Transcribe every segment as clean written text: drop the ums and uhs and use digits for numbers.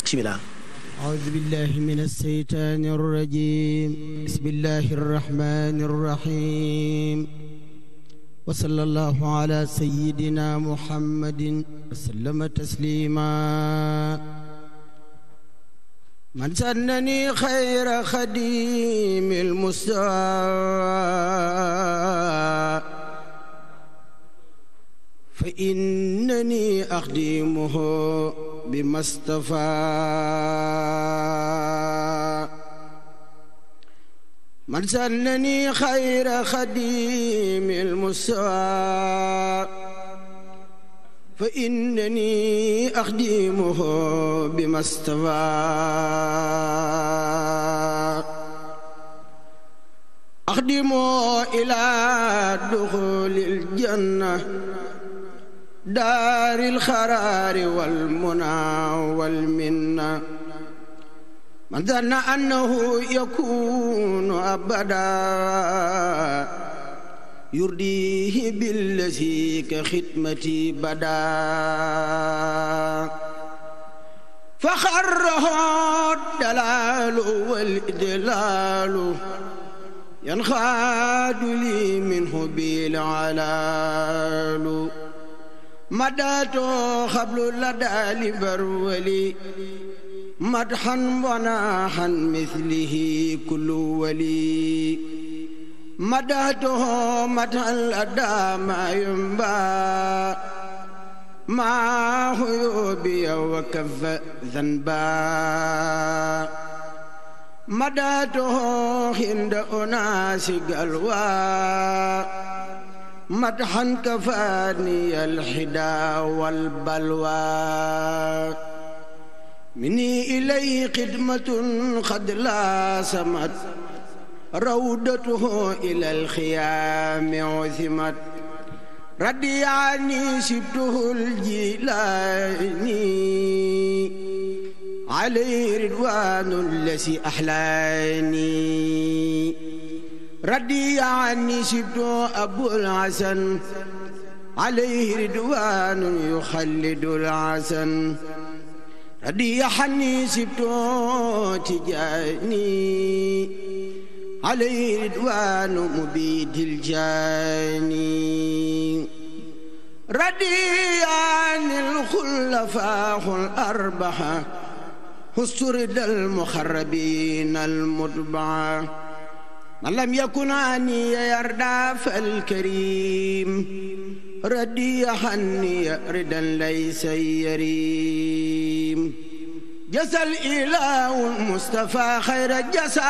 bismillah. أعوذ بالله من الشيطان الرجيم بسم الله الرحمن الرحيم وصلى الله على سيدنا محمد وسلم تسليما من سنني خير خديم المصطفى فإنني أخدمه بما اصطفى من سنني خير خديم المصطفى فإنني أخدمه بما اصطفى أخدمه إلى دخول الجنة دار الخرار والمنى والمنى من ظن أنه يكون أبدا يرديه بالذي كختمتي بدا فخره الدلال والإدلال ينخاد لي منه بالعلال مداتو خبل لدى لبرولي مدحا وناحا مثله كل ولي مداته مدحا لدى ما ينبى مع عيوبي وكف ذنبا مداته عند أناس قلوى مدحا كفاني الحدا والبلوى مني إليه خدمة قد لاسمت روضته إلى الخيام عثمت ردي عني سبته الجيلاني عليه رضوان الذي أحلاني ردي عني سبته أبو الحسن عليه رضوان يخلد الحسن ردي عني سبته تجاني عليه رضوان مبيد الجاني ردي عن الخلفاء الأربعة استرد المخربين المتبعة من لم يكن عني يردى فالكريم ردي عني ردا ليس يريم جزى الإله المصطفى خير الجزاء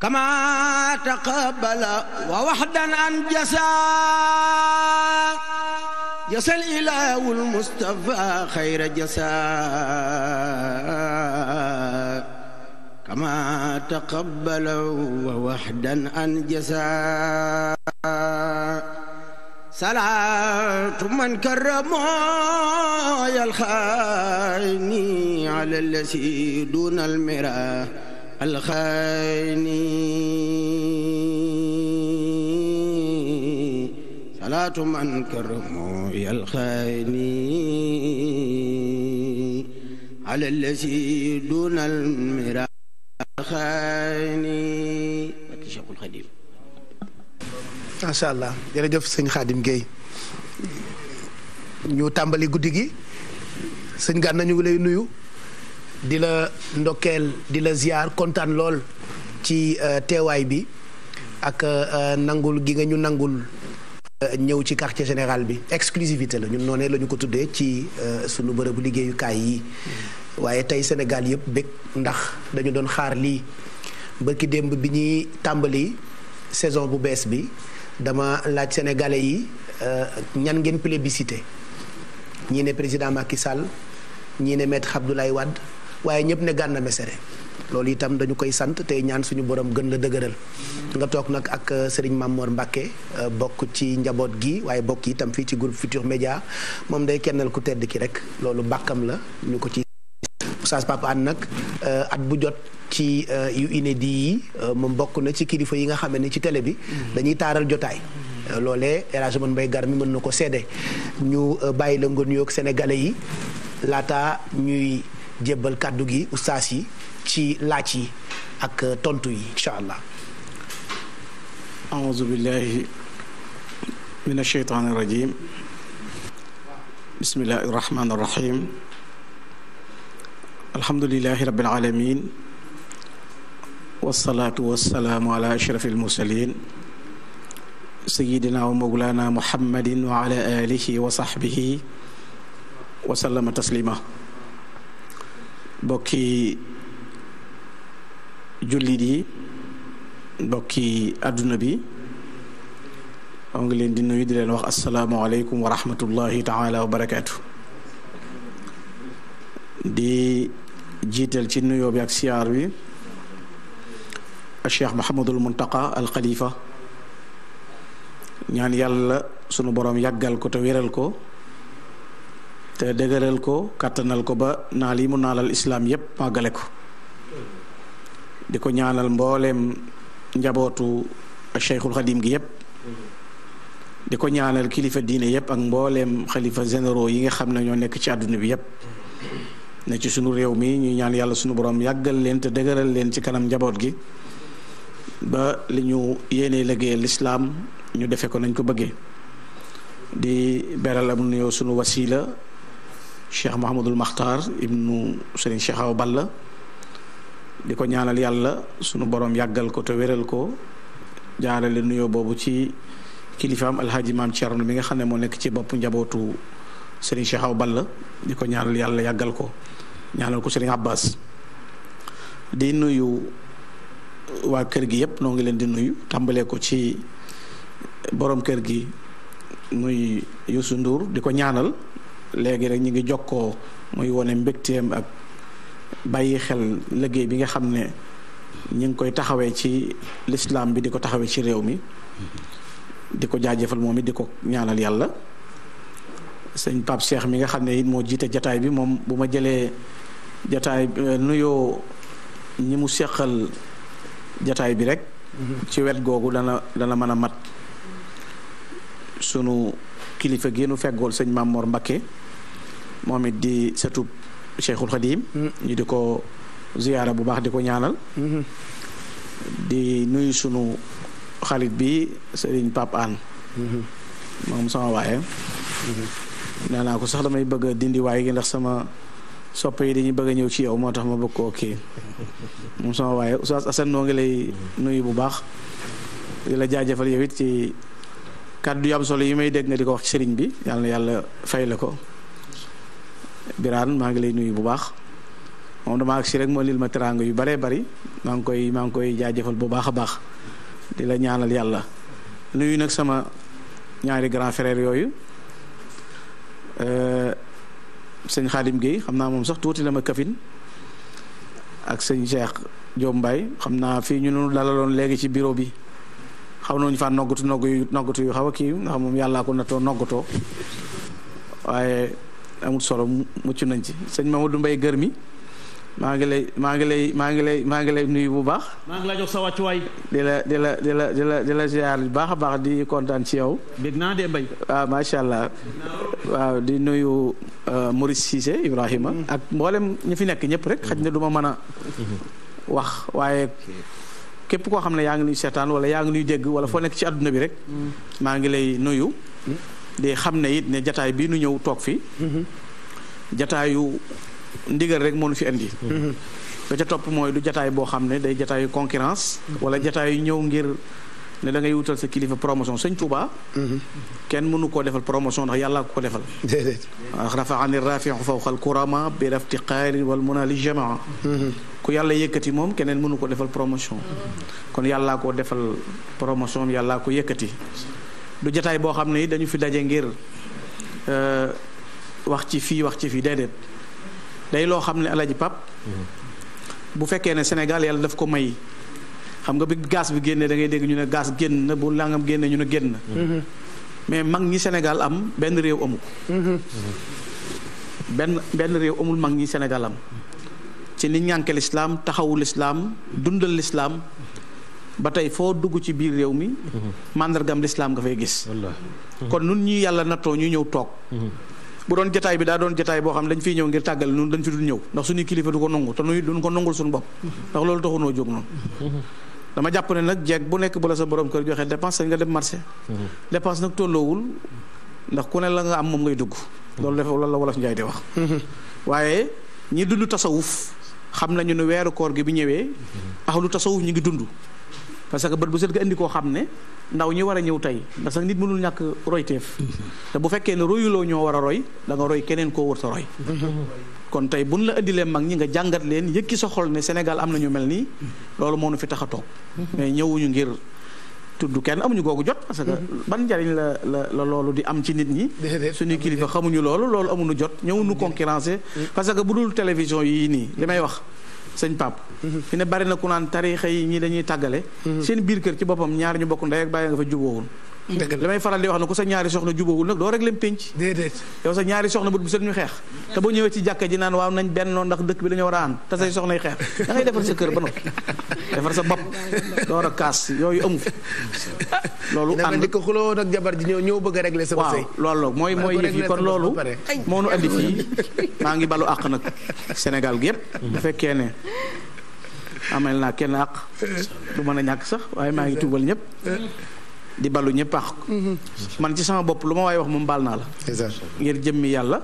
كما تقبل ووحدا عن جزاء جزى الإله المصطفى خير الجزاء كما تقبل ووحدا عن جزاء صلاة من كرم الخاني على الذي دون المرى الخاني صلاة من كرم الخاني على الذي دون المرى الخاني Cheikh Khadim. macha allah jërëjëf sëñ Khadim Gueye ñu tàmbali guddi gi sëñ Gana ñu ngi lay nuyu di la ndokkeel di la ziar kontaan lool ci teewaay bi ak nangul gi nga ñu nangul ñëw ci quartier général bi exclusivité la ñun noonee la ñu ko tuddee ci sunu bërëbu liggéeyukaay yi waaye tey Sénégal yëpp bég ndax dañu doon xaar lii bërki démb bi ñuy tàmbali saison bu bees bi dama laaj sénégalais yi ñan ngeen plébiscité ñii ne président Macky Sall ñii ne maître Abdoulaye Wade waaye ñëpp ne Gana Messere loolu itam dañu koy sant tey ñaan suñu borom gën la dëgëral nga toog nag ak Serigne Mamor Mbacké bokk ci njaboot gi waaye bokk itam fii ci groupe Futur Média moom day kennal ku tedd ki rek loolu bàkkam la ñu ko ci Oustaz Papa Anne nag at bu jot ci yu inédit yi moom bokk na ci kilifa yi nga xam ne ci télé bi dañuy taaral jotaay loolee El Hadj Mbaye Gar mi mën na ko seede ñu bàyyi la nga nuyoog sénégalais yi laata ñuy jébbal kàddu gi ustaas yi ci laaj yi ak tontu yi incha allah. aouzu billahi min asheytaani rajim bismillahi rahmaani rahim alhamdulilahi rabbil alamin wasalaatu wasalaamu ala ashrafil mursalin sayidina wa mawlana muhammadin wa ala alihi wa sahbihi wa sallama taslima bokki jullit yi bokki àdduna bi moo ngi leen di nuyu di leen wax asalaamualeykum wa rahmatullahi taala wa barakaatu. di jiital ci nuyoo bi ak siyaar bi Cheikh Mahamadul Muntaqa al Khalifa ñaan yàlla sunu borom yàggal ko te wéral ko te dëgëral ko kàttanal ko ba naal yi mu naalal islaam yépp màggale ko di ko ñaanal mbooleem njabootu Cheikhul Xadim gi yépp di ko ñaanal kilifa diine yépp ak mbooleem xalifa généraux yi nga xam ne ñoo nekk ci àdduna bi yépp ne ci sunu réew mi ñuy ñaan yàlla sunu borom yàggal leen te dëgëral leen ci kanam njaboot gi ba li ñu yéenee liggéeyal lislaam ñu defe ko nañ ko bëggee di beral am nuyoo sunu wasila Cheikh Mahamadul Makhtar ibnu Serigne Cheikh Awa Balla di ko ñaanal yàlla sunu borom yàggal ko te wéral ko jaarale nuyoo boobu ci kilifaam alhaaji maam Thierno mi nga xam ne moo nekk ci bopp njabootu Serigne Cheikh Awa Balla di ko ñaanal yàlla yàggal ko ñaanal ko Serigne Abbas di nuyu waa kër gi yëpp noo ngi leen di nuyu tàmbalee ko ci borom kër gi muy Youssou Ndour di ko ñaanal léegi rek ñu ngi jokkoo muy wone mbégteem ak bàyyi xel liggéey bi nga xam ne ñu ngi koy taxawee ci lislaam bi di ko taxawee ci réew mi di ko jaajëfal moom it di ko ñaanal yàlla sëñ Pape Cheikh mi nga xam ne it moo jiite jataay bi moom bu ma jëlee jataay nuyoo ñi mu seqal jataay bi rek ci wet googu dana mën a mat sunu kilifa gi nu feggool sëñ Mamor Mbakke moom it di sëtub Cheikhul Khadim ñu di ko ziyaara bu baax di ko ñaanal di nuyu sunu xarit bi Serigne Pape Anne moom sama waaye nee naa ko sax damay bëgg a dindi waaye gi ndax sama soppe yi dañuy bëgg a ñëw ci yow moo tax ma bëgg koo kii moom sama waaye Oustaz Assane noo ngi lay nuyu bu baax di la jaajëfal yow it ci kàddu yu am solo yi may dégg nga di ko wax ci sëriñ bi yàlla na yàlla fay la ko Birane maa ngi lay nuyu bu baax moom dama agsi rek moo lil ma teraanga yu baree bari maa ngi koy jaajëfal bu baax a baax di la ñaanal yàlla nuyu nag sama ñaari grand frère yooyu sëñ Khadim Gueye xam naa moom sax tuuti la ma kafin ak sëñ Cheikh Diop Mbaye xam naa fii ñu nu dalaloon léegi ci bureau bi xaw nañu faa noggatu yu xaw a kii ndax moom yàllaa ko natoo noggatoo waaye amul solo mucc nañ ci sëñ Mamadou Mbaye gër mi maa ngi lay nuyu bu baax. maa ngi laa jox sa wàccuwaay. di la ziar bu baax a baax di kontaan ci yow. dégg naa de Mbaye. waaw macha allah waaw di nuyu Maurice Cissé Ibrahima. ak mboolem ñi fi nekk ñëpp rek xaj na du ma mën a wax waaye képp koo xam ne yaa ngi nuy seetaan wala yaa ngi nuy dégg wala foo nekk ci àdduna bi rek. maa ngi lay nuyu. di xam ne it ne jataay bii nu ñëw toog fi. jataayu. ndigal rek moo nu fi indi. ba ca topp mooy du jataay boo xam ne day jataayu concurrence wala jataayu ñëw ngir ne da ngay wutal sa kilifa promotion sëñ Touba. kenn mënu koo defal promotion ndax yàlla ko defal. déedéet. rafaani rafiu fawqa al kurama bi raftiqaari wal muna li jamaa. ku yàlla yëkkati moom keneen mënu ko defal promotion. kon yàllaa ko defal promotion yàllaa ko yëkkati. du jataay boo xam ne dañu fi daje ngir wax ci fii déedéet. day loo xam ne Alaaji Pap bu fekkee ne Sénégal yàlla daf ko may xam nga bi gaz bi génnee da ngay dégg ñu ne gaz génn na bu langam génne ñu ne génn na mais mag ñi Sénégal am benn réew amu ko benn réew amul mag ñi Sénégal am ci ni ñànke lislaam taxawu lislaam dundal lislaam ba tey foo dugg ci biir réew mi mandargam lislaam nga fay gis kon nun ñi yàlla nattoo ñu ñëw toog bu doon jataay bi daa doon jataay boo xam ne dañ fiy ñëw ngir tàggale nun dañ fi dul ñëw ndax suñuy kilifa du ko nangu te nuy duñ ko nangul suñu bopp ndax loolu taxunoo jóg noonu dama jàpp ne nag jeeg bu nekk bu la sa borom kër joxe dépense sañ nga dem marché dépense nag tolloowul ndax ku ne la nga am moom ngay dugg loolu dafa loolu la wolof njaay di wax waaye ñi dund tasawuf xam nañu ne weeru koor gi bi ñëwee ahlu tasawuf ñu ngi dund parce que bët bu set nga indi koo xam ne ndaw ñi war a ñëw tey ndax sax nit mënul ñàkk royteef te bu fekkee ne royuloo ñoo war a roy da nga roy keneen koo wër sa roy kon tey buñ la indilee mag ñi nga jàngat leen yëkki sa xol ne Sénégal am na ñu mel nii loolu moo nu fi tax a toog mais ñëwuñu ngir tudd kenn amuñu googu jot parce que ban njariñ la loolu di am ci nit ñi suñuy kilifa xamuñu loolu amuñu jot ñëwuñu concurrencer parce que bu dul télévision yii nii li may wax sëñ Pape fi ne bari na ku naan tariixa yi ñii dañuy tàggale seen biir kër ci boppam ñaar ñu bokk ndey ak bàyyi nga fa jubóowul li may faral di wax ne ku sa ñaari soxna jubóowul nag doo rek leen pénc yow sa ñaari soxna bu set ñu xeex te boo ñëwee ci jàkka ji naan waaw nañ benn noonu ndax dëkk bi dañoo war a ànd te say soxna yi xeex da ngay defar sa kër ba noppi defar sa bopp door a kaas yooyu amu fi loolu ànd di ko xuloo nag jabar ji ñëw bëgg a régler sama sëy waaw loolu mooy yëf yi kon loolu moo nu andi fii maa ngi balu àq nag Sénégal gi yëpp bu fekkee ne amel naa kenn àq du mën a ñàkk sax waaye maa ngi tuubal ñëpp di balu ñëpp àq man ci sama bopp lu ma waaye wax moom baal naa la ngir jëmmi yàlla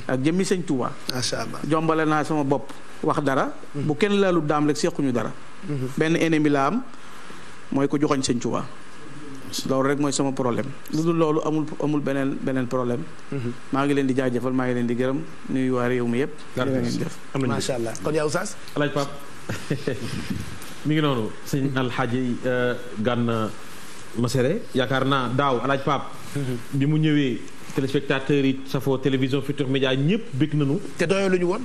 ak jëmmi sëñ Tuubaa macha allah jombale naa sama bopp wax dara bu kenn laalu daam rek sequñu dara benn ennemi la am mooy ko joxoñ sëñ Tuubaa loolu rek mooy sama problème lu dul loolu amul beneen problème maa ngi leen di jaajëfal maa ngi leen di gërëm nuyu waa réew mi yëpp macha allah kon yow Oustaz alaaj Pape mi ngi noonu sëñ Alxaaji Gana Messere yaakaar naa daaw alaaj Pape bi mu ñëwee téléspectateurs yi safoo télévision Futurs Médias ñëpp bëgg nañu te doyaluñu woon